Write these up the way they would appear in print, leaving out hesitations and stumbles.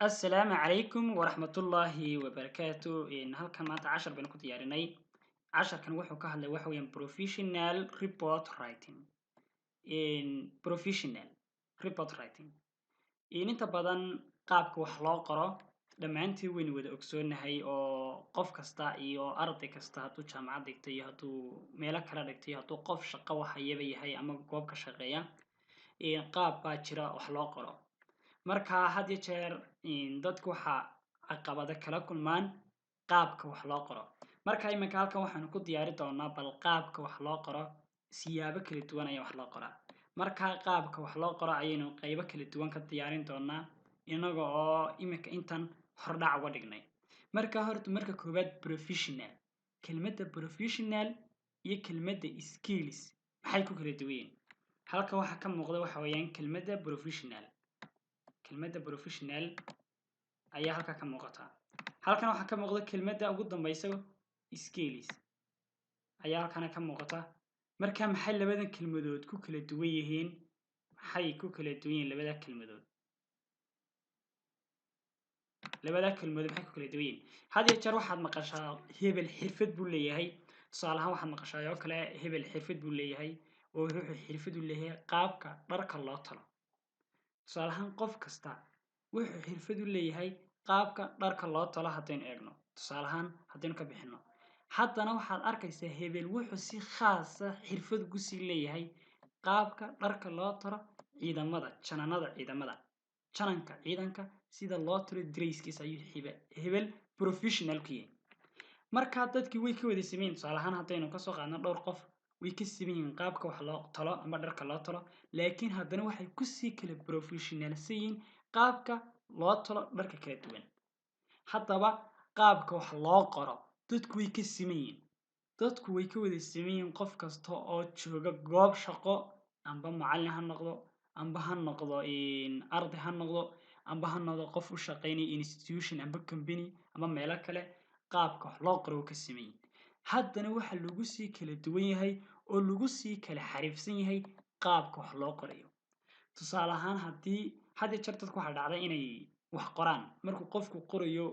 Assalaamu calaykum waraxmatullaahi wabarakaatu. Halkan maanta cashar baynu ku diyaarinay. Casharkan wuxuu ka hadlay waxa weeyaan professional report writing. Professional report writing, inta badan qaabka wax loo qoro dhammaantiin waynu wada ogsoonahay, oo qof kasta iyo arday kasta, hadduu jaamacad dhigto iyo hadduu meelo kala dhigto iyo hadduu qof shaqo waxayaba yahay ama goob ka shaqeeya, qaab baa jira wax loo qoro. Marka had iyo jeer dadku waxaa caqabado kala kulmaan qaabka wax loo qoro. Marka iminka halkan waxaanu ku diyaari doonaa bal qaabka wax loo qoro. Siyaabo kala duwan ayaa wax loo qoraa. Marka qaabka wax loo qoro ayaynu qeybo kala duwan ka diyaarin doonaa, inaga oo iminka intan hordhac uga dhignay. Marka horta, marka koowaad, professional, kelmadda professional iyo kelmadda skills maxay ku kala duwan yihiin? Halka waxaa ka muuqda waxa weeyaan kelmadda professional. Kelmadda professional ayaa halka ka muuqata. Halkan waxaa ka muuqda kelmadda ugu dambeysa, skills, ayaa halkana ka muuqata. Marka maxay labadan kelmadood ku kala duwan yihiin? Maxay ku kala duwan yihiin labada kelmadood? Labada kelmadood maxay ku kala duwan yihiin? Had iyo jeer waxaad maqashaa hebel xirfad buu leeyahay. Tusaale ahaan, waxaad maqashaa oo kale hebel xirfad buu leeyahay oo wuxuu xirfad u leeyahay qaabka dharka loo talo. Tusaale ahaan, qof kasta wuxuu xirfad u leeyahay qaabka dharka loo talo. Haddaynu eegno tusaale ahaan, haddaynu ka bixino, haddana waxaad arkaysaa hebel wuxuu si khaasa xirfad ugu sii leeyahay qaabka dharka loo talo ciidamada, jananada ciidamada, jananka ciidanka sida loo talo darayskiisa ayuu hebel professional ku yahay. Marka dadkii way ka wada sameyn. Tusaale ahaan, haddaynu kasoo qaadno dhowr qof, way ka siman yihiin qaabka wax loo talo ama dharka loo talo, laakiin haddana waxay kusii kala professionalsan yihiin qaabka loo talo dharka kala duwan. Haddaba qaabka wax loo qoro dadku way ka siman yihiin, dadku way ka wada siman yihiin. Qof kasta oo jooga goob shaqo, amba macallin ha noqdo, amba ha noqdo arday ha noqdo, amba ha noqdo qof u shaqeynaya institution amba company amba meelo kale, qaabka wax loo qoro wuu ka siman yihin. Haddana waxa lagu sii kala duwan yahay oo lagu sii kala xariifsan yahay qaabka wax loo qorayo. Tusaale ahaan, haddii had iyo jeer dadku waxaa dhacda inay wax qoraan, markuu qofku qorayo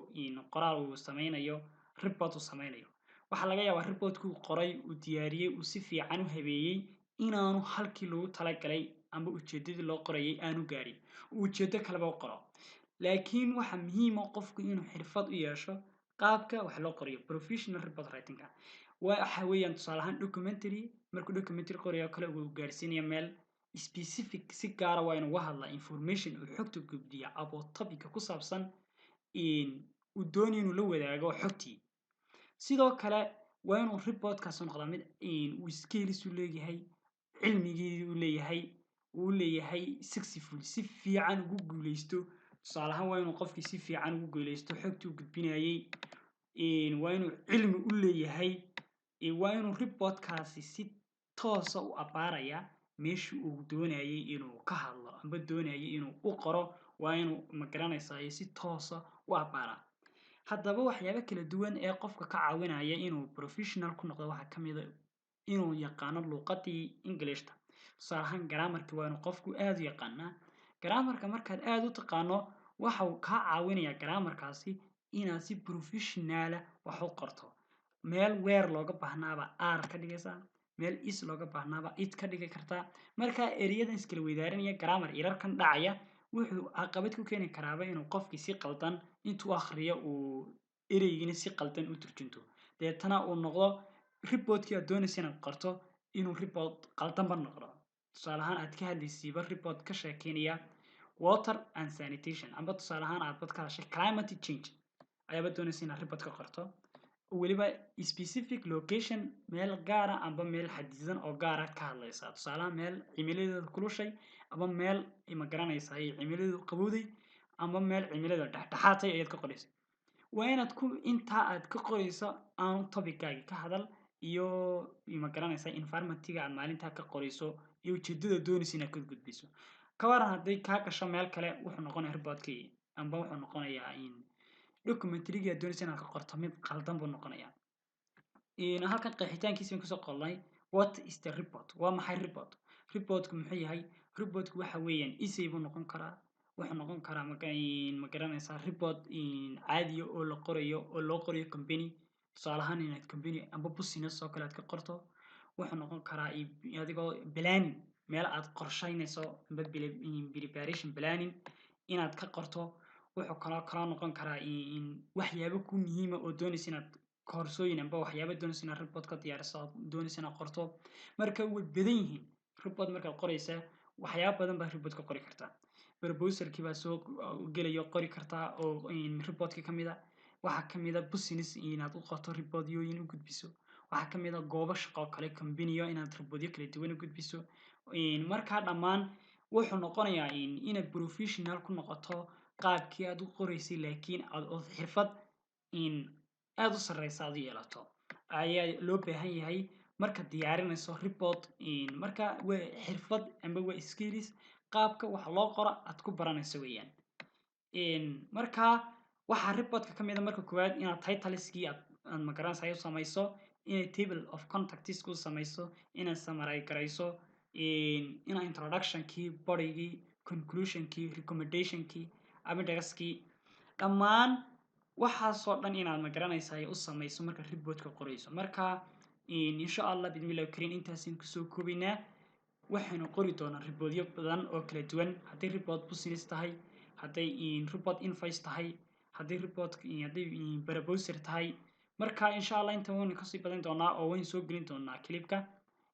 qoraal uu sameynayo, report uu sameynayo, waxaa laga yaabaa reportkuu qoray, uu diyaariyey, uu si fiican u habeeyey, inaanu halkii loogu talagalay amba ujeedadii loo qorayay aanu gaadhin, uu ujeedo kaleba u qoro. Laakiin waxaa muhiima qofku inuu xirfad u yeesho qaabka wax loo qorayo. Professional report writingka waxa weeyaan, tusaale ahaan, documentary. Markuu documentary qorayo kale, uu gaarsiinaya meel specific, si gaara waa inuu uga hadlaa information, uu xogta gudbiya about topica ku saabsan uu doonayo inuu la wadaago xogtii. Sidoo kale waa inuu reportkaas noqdaa mid uu skills u leeyahay, cilmigii u leeyahay, uu leeyahay successful, si fiican ugu guuleysto. Tusaale ahaan, waa inuu qofkii si fiican ugu guuleysto xogtii uu gudbinayay, waa inuu cilmi u leeyahay, waa inuu reportkaasi si toosa u abaaraya meeshii uu doonayay inuu ka hadlo amba doonayay inuu u qoro. Waa inuu, magaranaysaa, si toosa u abaaraa. Haddaba waxyaabo kala duwan ee qofka ka caawinaya inuu professional ku noqdo waxaa ka mid a inuu yaqaano luuqadii Englishta. Tusaale ahaan, grammarki waa inuu qofku aada u yaqaanaa. Grammarka markaad aada u taqaano, waxa uu kaa caawinayaa grammarkaasi inaad si professionala wax u qorto. Meel were looga baahnaaba are ka dhigaysaa, meel is looga baahnaaba it ka dhigi kartaa. Marka ereyadan iskala weydaarinaya, grammar errorkan dhacaya, wuxuu caqabad ku keeni karaaba inuu qofkii si qaldan intuu akhriyo uu ereygiina si qaldan u turjunto, deetana uu noqdo reportkii aad doonaysa inaad qorto inuu report qaldanba noqdo. Tusaale ahaan, aad ka hadlaysiiba report ka sheekeynaya water and sanitation, amba tusaale ahaan aad bad ka hadashay climate change ayaaba doonaysa inaad report ka qorto, weliba specific location, meel gaara amba meel xadidan oo gaara ka hadlaysa. Tusaalaha, meel cimiladeedu kulushay amba meel, ma garanaysaa, cimiladeedu qabowday amba meel cimilada dhexdhexaadtay ayaad ka qoraysa. Waa inaad ku intaa aad ka qorayso aanu topicgaagi ka hadal iyo, ma garanaysaa, environmentiga aad maalintaa ka qorayso iyo ujeedada doonaysa inaad ka gudbiso. Ka waran hadday kaa gasho meel kale? Wuxuu noqonaya reportkii amba wuxuu noqonayaa in documentarygii aad doonaysa inaad ka qorto mid qaldan buu noqonayaa. Halkan qeexitaankiisa baan kusoo qornay. What is the report? Waa maxay report? Reportku muxuu yahay? Reportku waxa weeyaan essay buu noqon karaa. Wuxuu noqon karaa, ma garanaysaa, report caadiya oo la qorayo oo loo qorayo company. Tusaale ahaan, inaad company amba business oo kale aad ka qorto. Wuxuu noqon karaa adigoo planning, meel aad qorsheynayso amba preparation planning inaad ka qorto. Wuxuu kaloo noqon karaa waxyaabo ku muhiima oo doonaysa inaad koorsooyin amba waxyaabo doonaysa inaad report ka diyaariso, aad doonaysa inaad qorto. Marka way badan yihiin. Report markaad qoraysa, waxyaabo badan baad report ka qori kartaa. Proposalkii baa soo gelayo, qori kartaa oo reportkii kamid a. Waxaa kamid a business inaad u qorto, reportyooyin u gudbiso. Waxaa kamid a goobo shaqo oo kale, companyyo inaad reportyo kala duwan u gudbiso. Markaa dhammaan wuxuu noqonayaa inaad professional ku noqoto qaabkii aad u qoraysay, laakiin aad oo xirfad aada u sarreysa aad u yeelato ayaa loo baahan yahay markaad diyaarinayso report. Marka waa xirfad amba waa skills qaabka wax loo qoro aad ku baranayso weeyaan. Marka waxaa reportka ka mid a, marka koowaad, inaad titleskii aad magaranaysa u samayso, inaad table of contents ku samayso, inaad summary garayso, inaad introductionkii, bodygii, conclusionkii, recommendationkii, appendixkii, dhammaan waxaasoo dhan inaad magaranaysa u samayso marka reportka qorayso. Marka insha Allah bismillahi kariim intaasaan kusoo koobaynaa. Waxaynu qori doonaa reportyo badan oo kala duwan, hadday report business tahay, hadday report invoice tahay, hadday report, hadday proposal tahay. Marka insha Allah inta waynu kasii badan doonaa oo waynu soo gelin doonaa clipka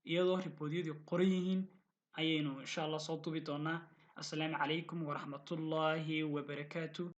iyadoo reportyadii qoran yihiin ayaynu insha Allah soo duubi doonaa. Assalaamu calaykum waraxmatullaahi wabarakaatu.